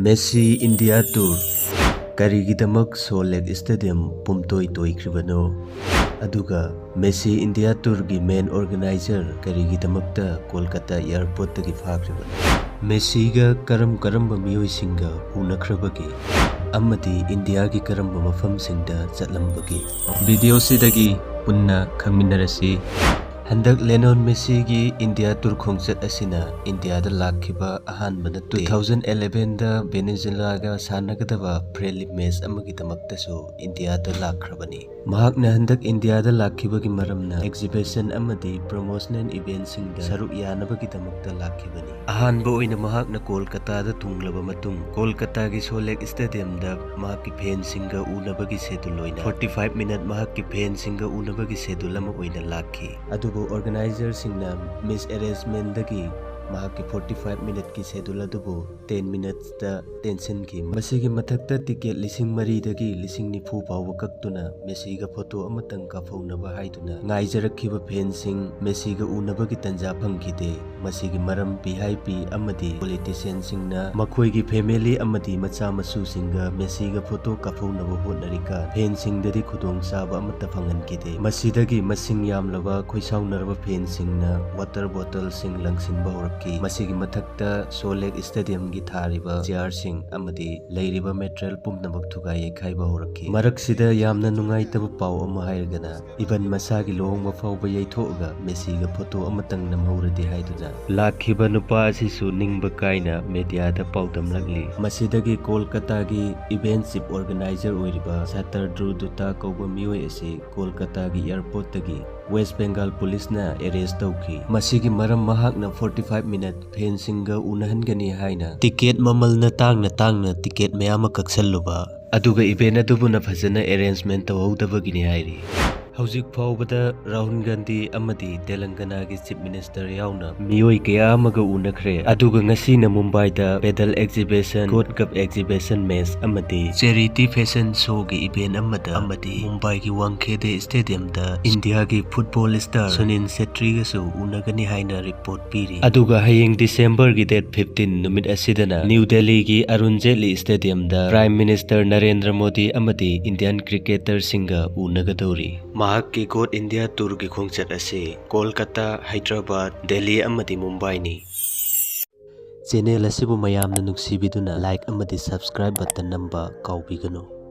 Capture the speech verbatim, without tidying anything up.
Messi India tour ꯀꯔꯤꯒꯤꯗꯃꯛ soul ꯂꯦꯛ stadium ꯄꯨꯝꯇꯣꯏ ꯇꯣꯏꯈ꯭ꯔꯤꯕꯅꯣ? ꯑꯗꯨꯒ Messi India ꯇꯨꯔꯒꯤ ꯃꯦꯟ organiser ꯀꯔꯤꯒꯤꯗꯃꯛꯇ ꯀꯣꯜꯀꯇꯥ ꯑꯦꯌꯔꯄꯣꯔꯠꯇꯒꯤ ꯐꯥꯈ꯭ꯔꯤꯕꯅꯣ? ꯃꯦꯁꯤꯒ ꯀꯔꯝ ꯀꯔꯝꯕ ꯃꯤꯑꯣꯏꯁꯤꯡꯒ ꯎꯅꯈ꯭ꯔꯕꯒꯦ? ꯑꯃꯗꯤ ꯏꯟꯗꯤꯌꯥꯒꯤ ꯀꯔꯝꯕ ꯃꯐꯝꯁꯤꯡꯗ ꯆꯠꯂꯝꯕꯒꯦ? ꯚꯤꯗꯤꯑꯣꯁꯤꯗꯒꯤ ꯄꯨꯟꯅ ꯈꯪꯃꯤꯟꯅꯔꯁꯤ꯫ ꯍꯟꯗꯛ ꯂꯦꯅꯣꯟ ꯃꯦꯁꯤꯒꯤ ꯏꯟꯗꯤꯌꯥ ꯇꯨꯔ ꯈꯣꯡꯆꯠ ꯑꯁꯤꯅ ꯏꯟꯗꯤꯌꯥꯗ ꯂꯥꯛꯈꯤꯕ ꯑꯍꯥꯟꯕ ꯅꯠꯇꯦ꯫ Two thousand elevenꯗ ꯚꯦꯅꯦꯖꯨꯂꯥꯒ ꯁꯥꯟꯅꯒꯗꯕ ꯐ꯭ꯔꯦꯟꯂꯤ ꯃꯦꯆ ꯑꯃꯒꯤꯗꯃꯛꯇꯁꯨ ꯏꯟꯗꯤꯌꯥꯗ ꯂꯥꯛꯈ꯭ꯔꯕꯅꯤ꯫ ꯃꯍꯥꯛꯅ ꯍꯟꯗꯛ ꯏꯟꯗꯤꯌꯥꯗ ꯂꯥꯛꯈꯤꯕꯒꯤ ꯃꯔꯝꯅ ꯑꯦꯛꯖꯤꯕꯤꯁꯟ ꯑꯃꯗꯤ ꯄ꯭ꯔꯣꯃꯣꯁꯅꯦꯜ ꯏꯚꯦꯟꯠꯁꯤꯡꯗ ꯁꯔꯨꯛ ꯌꯥꯅꯕꯒꯤꯗꯃꯛꯇ ꯂꯥꯛꯈꯤꯕꯅꯤ꯫ ꯑꯍꯥꯟꯕ ꯑꯣꯏꯅ ꯃꯍꯥꯛꯅ ꯀꯣꯜꯀꯇꯥꯗ ꯊꯨꯡꯂꯕ ꯃꯇꯨꯡ, ꯀꯣꯜꯀꯇꯥꯒꯤ ꯁꯣꯜ ꯂꯦꯛ ꯁ꯭ꯇꯦꯗꯤꯌꯝꯗ ꯃꯍꯥꯛꯀꯤ ꯐꯦꯟꯁꯤꯡꯒ ꯎꯅꯕꯒꯤ ꯁꯦꯗꯨꯜ ꯑꯣꯏꯅ forty five minute ꯃꯍꯥꯛꯀꯤ ꯐꯦꯟꯁꯤꯡꯒ ꯎꯅꯕꯒꯤ ꯁꯦꯗꯨꯜ ꯑꯃ ꯑꯣꯏꯅ ꯂꯥꯛꯈꯤ꯫ ꯑꯗꯨꯕꯨ ꯑꯣꯔꯒꯅꯥꯏꯖꯔꯁꯤꯡꯅ ꯃꯤꯁ ꯑꯦꯔꯦꯟꯖꯃꯦꯟꯗꯒꯤ ꯃꯍꯥꯛꯀꯤ forty five minuteꯀꯤ ꯁꯦꯗꯨꯜ ꯑꯗꯨꯕꯨ ten minutesꯇ ꯇꯦꯟꯁꯤꯟꯈꯤ꯫ ꯃꯁꯤꯒꯤ ꯃꯊꯛꯇ ꯇꯤꯀꯦꯠ ꯂꯤꯁꯤꯡ ꯃꯔꯤꯗꯒꯤ ꯂꯤꯁꯤꯡ ꯅꯤꯐꯨ ꯐꯥꯎꯕ ꯀꯛꯇꯨꯅ ꯃꯦꯁꯤꯒ ꯐꯣꯇꯣ ꯑꯃꯇꯪ ꯀꯥꯞꯍꯧꯅꯕ ꯍꯥꯏꯗꯨꯅ ꯉꯥꯏꯖꯔꯛꯈꯤꯕ ꯐꯦꯟꯁꯤꯡ ꯃꯦꯁꯤꯒ ꯎꯅꯕꯒꯤ ꯇꯟꯖꯥ ꯐꯪꯈꯤꯗꯦ꯫ ꯃꯁꯤꯒꯤ ꯃꯔꯝ ꯚꯤ ꯑꯥꯏ ꯄꯤ ꯑꯃꯗꯤ ꯄꯣꯂꯤꯇꯤꯁꯤꯌꯟꯁꯤꯡꯅ ꯃꯈꯣꯏꯒꯤ ꯐꯦꯃꯤꯂꯤ ꯑꯃꯗꯤ ꯃꯆꯥ ꯃꯁꯨꯁꯤꯡꯒ ꯃꯦꯁꯤꯒ ꯐꯣꯇꯣ ꯀꯥꯞꯍꯧꯅꯕ ꯍꯣꯠꯅꯔꯤꯀꯥꯟ ꯐꯦꯟꯁꯤꯡꯗꯗꯤ ꯈꯨꯗꯣꯡꯆꯥꯕ ꯑꯃꯠꯇ ꯐꯪꯍꯟꯈꯤꯗꯦ꯫ ꯃꯁꯤꯗꯒꯤ ꯃꯁꯤꯡ ꯌꯥꯝꯂꯕ ꯈꯣꯏꯁꯥꯎꯅꯔꯕ ꯐꯦꯟꯁꯤꯡꯅ ꯋꯥꯇꯔ ꯕꯣꯇꯜꯁꯤꯡ ꯂꯪꯁꯤꯟꯕ ꯍꯧꯔꯛꯈꯤ꯫ ꯃꯁꯤꯒꯤ ꯃꯊꯛꯇ ꯁꯣꯜ ꯂꯦꯛ ꯁ꯭ꯇꯦꯗꯤꯌꯝꯒꯤ ꯊꯥꯔꯤꯕ ꯆꯤꯌꯥꯔꯁꯤꯡ ꯑꯃꯗꯤ ꯂꯩꯔꯤꯕ ꯃꯦꯇꯔꯤꯌꯦꯜ ꯄꯨꯝꯅꯃꯛ ꯊꯨꯒꯥꯏ ꯌꯩꯈꯥꯏꯕ ꯍꯧꯔꯛꯈꯤ꯫ ꯃꯔꯛꯁꯤꯗ ꯌꯥꯝꯅ ꯅꯨꯡꯉꯥꯏꯇꯕ ꯄꯥꯎ ꯑꯃ ꯍꯥꯏꯔꯒꯅ, ꯏꯚꯟ ꯃꯁꯥꯒꯤ ꯂꯨꯍꯣꯡꯕ ꯐꯥꯎꯕ ꯌꯩꯊꯣꯛꯑꯒ ꯃꯦꯁꯤꯒ ꯐꯣꯇꯣ ꯑꯃꯇꯪ ꯅꯝꯍꯧꯔꯗꯤ ꯍꯥꯏꯗꯨꯅ ꯂꯥꯛꯈꯤꯕ ꯅꯨꯄꯥ ꯑꯁꯤꯁꯨ ꯅꯤꯡꯕ ꯀꯥꯏꯅ ꯃꯦꯗꯤꯌꯥꯗ ꯄꯥꯎꯗꯝꯂꯛꯂꯤ꯫ ꯃꯁꯤꯗꯒꯤ ꯀꯣꯜꯀꯇꯥꯒꯤ ꯏꯚꯦꯟꯠ ꯆꯤꯐ ꯑꯣꯔꯒꯅꯥꯏꯖꯔ ꯑꯣꯏꯔꯤꯕ ꯁꯥꯇꯔ ꯙ꯭ꯔꯨ ꯗꯨꯇꯥ ꯀꯧꯕ ꯃꯤꯑꯣꯏ ꯑꯁꯤ ꯀꯣꯜꯀꯇꯥꯒꯤ ꯑꯦꯌꯔꯄꯣꯔꯠꯇꯒꯤ ꯋꯦꯁ ꯕꯦꯡꯒꯥꯜ ꯄꯨꯂꯤꯁꯅ ꯑꯦꯔꯦꯁ ꯇꯧꯈꯤ꯫ ꯃꯁꯤꯒꯤ ꯃꯔꯝ ꯃꯍꯥꯛꯅ forty five minute ꯐꯦꯟꯁꯤꯡꯒ ꯎꯅꯍꯟꯒꯅꯤ ꯍꯥꯏꯅ ꯇꯤꯀꯦꯠ ꯃꯃꯜꯅ ꯇꯥꯡꯅ ꯇꯥꯡꯅ ꯇꯤꯀꯦꯠ ꯃꯌꯥꯝ ꯑꯃ ꯀꯛꯁꯜꯂꯨꯕ, ꯑꯗꯨꯒ ꯏꯚꯦꯟꯠ ꯑꯗꯨꯕꯨꯅ ꯐꯖꯅ ꯑꯦꯔꯦꯟꯖꯃꯦꯟꯠ ꯇꯧꯍꯧꯗꯕꯒꯤꯅꯤ ꯍꯥꯏꯔꯤ꯫ ꯍꯧꯖꯤꯛ ꯐꯥꯎꯕꯗ ꯔꯥꯍꯨꯜ ꯒꯥꯟꯙꯤ ꯑꯃꯗꯤ ꯇꯦꯂꯪꯒꯅꯥꯒꯤ Chief Minister ꯌꯥꯎꯅ ꯃꯤꯑꯣꯏ ꯀꯌꯥ ꯑꯃꯒ ꯎꯅꯈ꯭ꯔꯦ꯫ ꯑꯗꯨꯒ ꯉꯁꯤꯅ ꯃꯨꯝꯕꯥꯏꯗ Pedal Exhibition, Gold Cup Exhibition Match ꯑꯃꯗꯤ Charity Fashion Showꯒꯤ event ꯑꯃꯗ ꯑꯃꯗꯤ ꯃꯨꯝꯕꯥꯏꯒꯤ ꯋꯥꯡꯈꯦꯗꯦ Stadiumꯗ ꯏꯟꯗꯤꯌꯥꯒꯤ football star ꯁꯨꯅꯤꯜ ꯁꯦꯇ꯭ꯔꯤꯒꯁꯨ ꯎꯅꯒꯅꯤ ꯍꯥꯏꯅ report ꯄꯤꯔꯤ꯫ ꯑꯗꯨꯒ ꯍꯌꯦꯡ Decemberꯒꯤ date fifteen ꯅꯨꯃꯤꯠ ꯑꯁꯤꯗꯅ New Delhiꯒꯤ Arun Jaitley Stadiumꯗ Prime Minister Narendra Modi ꯑꯃꯗꯤ Indian cricketerꯁꯤꯡꯒ ꯎꯅꯒꯗꯧꯔꯤ꯫ ꯃꯍꯥꯛꯀꯤ Goat India Tourꯒꯤ ꯈꯣꯡꯆꯠ ꯑꯁꯤ ꯀꯣꯜꯀꯇꯥ, ꯍꯥꯏꯗ꯭ꯔꯕꯥꯗ, ꯗꯦꯜꯂꯤ ꯑꯃꯗꯤ ꯃꯨꯝꯕꯥꯏꯅꯤ꯫ Channel ꯑꯁꯤꯕꯨ ꯃꯌꯥꯝꯅ ꯅꯨꯡꯁꯤꯕꯤꯗꯨꯅ like ꯑꯃꯗꯤ subscribe button ꯅꯝꯕ ꯀꯥꯎꯕꯤꯒꯅꯨ꯫